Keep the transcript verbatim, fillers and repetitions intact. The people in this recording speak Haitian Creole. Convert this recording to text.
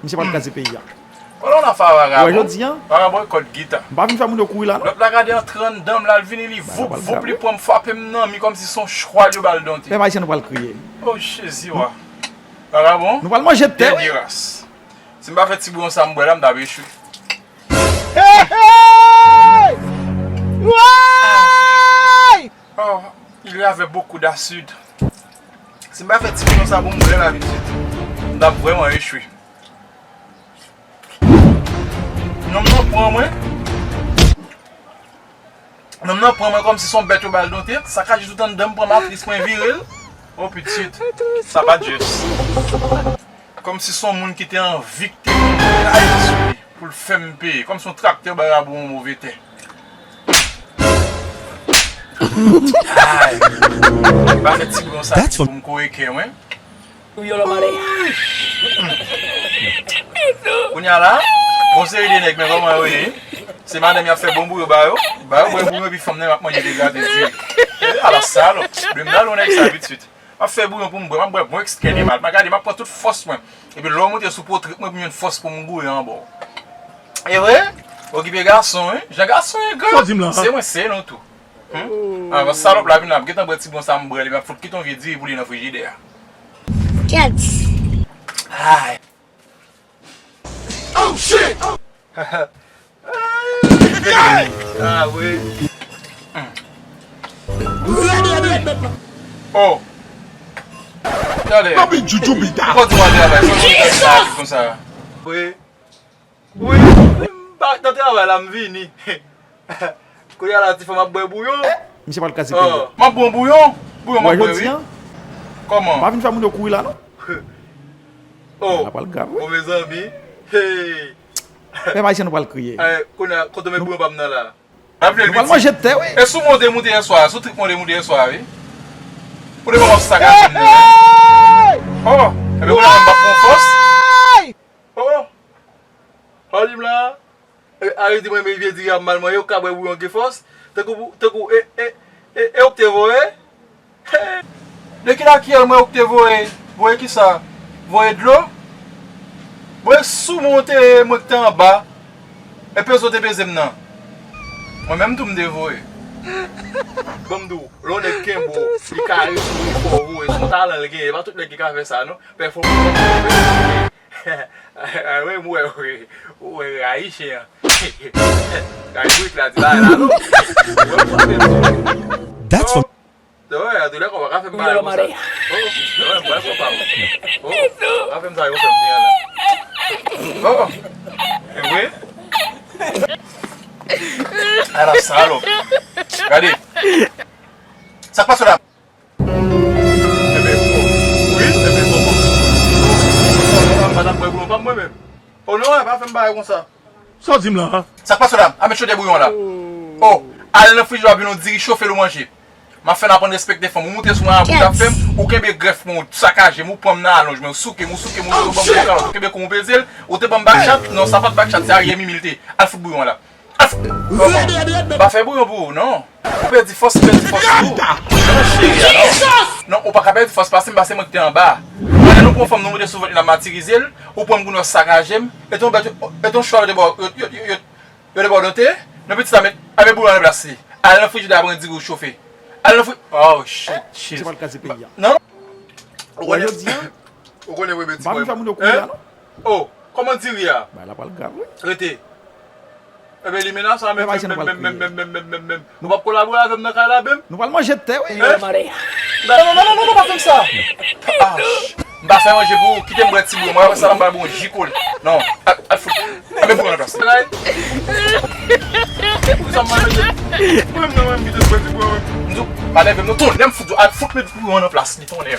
Misye pral kraze peyi a. Wè, on afè a vagabon. Wè, jodi a. Vagabon kòd gita. M pa vin fè moun yo kouri la, non. Lòt la gade antre anndan m la, l vini, li voup, voup, li pran m, frape m nan mi kòmsi se yon chwal yo ba l donte. Pèp ayisyen, nou pral kriye. Oh, Jezi, wa. Vagabon. Nou pral manje tè, wi. Dènye ras. Si m pa fè ti bouyon sa m bwè la, m t ap echwe. Hey, hey! Woy! Oh, il y avait beaucoup d'acide. Si m pa fè ti bouyon sa pou m bwè la, pitit, m t ap vrèman echwe. Nonm nan pran mwen. Nonm nan pran mwen kòmsi se yon bèt yo ba l donte. Sakaje tout anndan m, pran matris mwen, vire l. Oh, pitit. Sa pa just. Kòmsi se yon moun ki te anvi ki te vin rayi sou li pou l fè m peye. Kòmsi yon traktè bay Rabo yon move tè. Ay. Pa fè ti bouyon sa pou m kore kè mwen. Kounye a la, yon seri de nèg, men kòman yo ye? Se madanm y ap fè bon bouyon ba yo. Ba yo bwè bouyon epi fanm nan y ap manje degrade dirèk. Ala salòp. Menm nan yon nèg sa pitit. M ap fè bouyon pou m bwè, m ap bwè bon ekstrè de mal. M ap gade, m ap pran tout fòs mwen. Epi lè w monte sou pòtre mwen pou m jwenn fòs pou m gouye anba w. E vre? Okipe gason, wi. Jan gason ye gran. Sa w di m la, se mwen, se nou tou. Hmm? Avan salòp la vin la, m gentan bwè ti bon sa m bwè li, m ap fout kite yon vye diri pou li nan frijidè a. Kèt. Ay. Oh, shit! Ah, wi. Oh. Tande. Papi, juju bida. Ou konn travay, sa w konn travay konsa. Wi. Wi. M pa nan travay la, m vini. Kounye a la, ti fanm ap bwè bouyon. Misye pral kraze peyi a. M ap bwè yon bouyon. Bouyon m ap bwè, wi. Kòman? Pa vin fè moun yo kouri la, non. Oh. Sa pral grav, wi. Bon, mezanmi. Hey. Pèp ayisyen, nou pral kriye. Eh, kounye a, kote men bouyon pa m nan la? Nou pral manje tè, wi. E sou mwen w te moute yè swa, sou trip mwen w te moute yè swa, wi. Ou te ban m ap sakaje m, wi. Oh, ebyen kounye a m ap pran fòs. Oh, oh. Sa w di m la? E, arete mwen, men vye diri a mal mwen, yo ka bwè bouyon gen fòs. Tankou, tankou, e, e, e, e ou k te voye? De kilakiyèl mwen ou k te voye? Voye kisa? Voye dlo? Voye sou mwen ou te ye, mwen k te anba. E peze w te peze m nan. Mwen menm tou m te voye. Ban m di w, lè yon nèg kenbe w, li kare sou ou, fò w voye. Se yon talan l genyen, e pa tout nèg ki ka fè sa, non. Pèfòmans. Ay, mwen, mwen, mwen, mwen rayi chen an. Kay bourik la, di bagay la, non. Mwen, mwen, mwen, mwen. That's for. Dè wè, an tou lè ka, w pa ka fè m bagay konsa. Oh, dè wè, mwen, mwen, mwen. Oh, pa fè m sa, yo fè m ni an la. Oh, oh. E vre? Ala salòp. Gade. Sa k pase la? Enben, bon. Wi, enben, bon, bon. Bon, bon, bon, m pa t ap bwè bouyon pa m mwen menm. Oh non, pa fè m bagay konsa. Sa w di m la? Sa k pase la? A met chode bouyon la. Oh, al nan frijidè, vin yon diri, chofe l ou manje. M ap fè n aprann respekte fanm. Ou moute sou mwen a bout ap fè m, ou kenbe grèf mwen, ou sakaje m, ou pran m nan alonj mwen, ou souke m, ou souke m, ou ban m yon kalòt, ou kenbe kou m, ou peze l, ou te ban m bakchat, non, sa pa t bakchat, se aryè mimi l te ye. Al fout bouyon la. Kòman? M pa fè bouyon pou ou, non. Ou pèdi fòs, ou pèdi fòs tou. Non, cheri a, non. Non, ou pa ka pèdi fòs, paske m pa se mwen ki te anba. Lè nou pran fanm, nou moute sou vant li, n ap matirize l, ou pran m pou nou sakaje m, e ton bèt, e ton chwal yo te ba w, yo, yo, yo, yo, yo te ba w donte, non, pitit sa met, a met bouyon nan plas li. Al nan frijidè a pran diri ou chofe. Al nan fri-, oh, shit, shit. Se pral kraze peyi a. Non, non. Ou konnen, ou konnen mwen bèdi mwen. M pa vin fè moun yo kouri la, non. Oh, kòman diri a? Bagay la pral grav, wi. Rete. Enben, li menasan menm, menm, menm, menm, menm, menm, menm. Nou p ap kolabore avè m nan kay la, menm? Nou pral manje tè, wi. Non, non, non, non, non, pa fè m sa. Ah, m pa fè manje pou ou, kite m bwè ti bouyon. Mwen, apre sa, m pral bwè yon ji kole. Non, al, al fout. Al met bouyon nan plas. Bagay. Poukisa m pa manje? Mwen menm, mwen menm, kite m bwè ti bouyon, mwen. M di w, pa nève m, non, tonnè m fout ou, al fout met bouyon nan plas li, tonnè.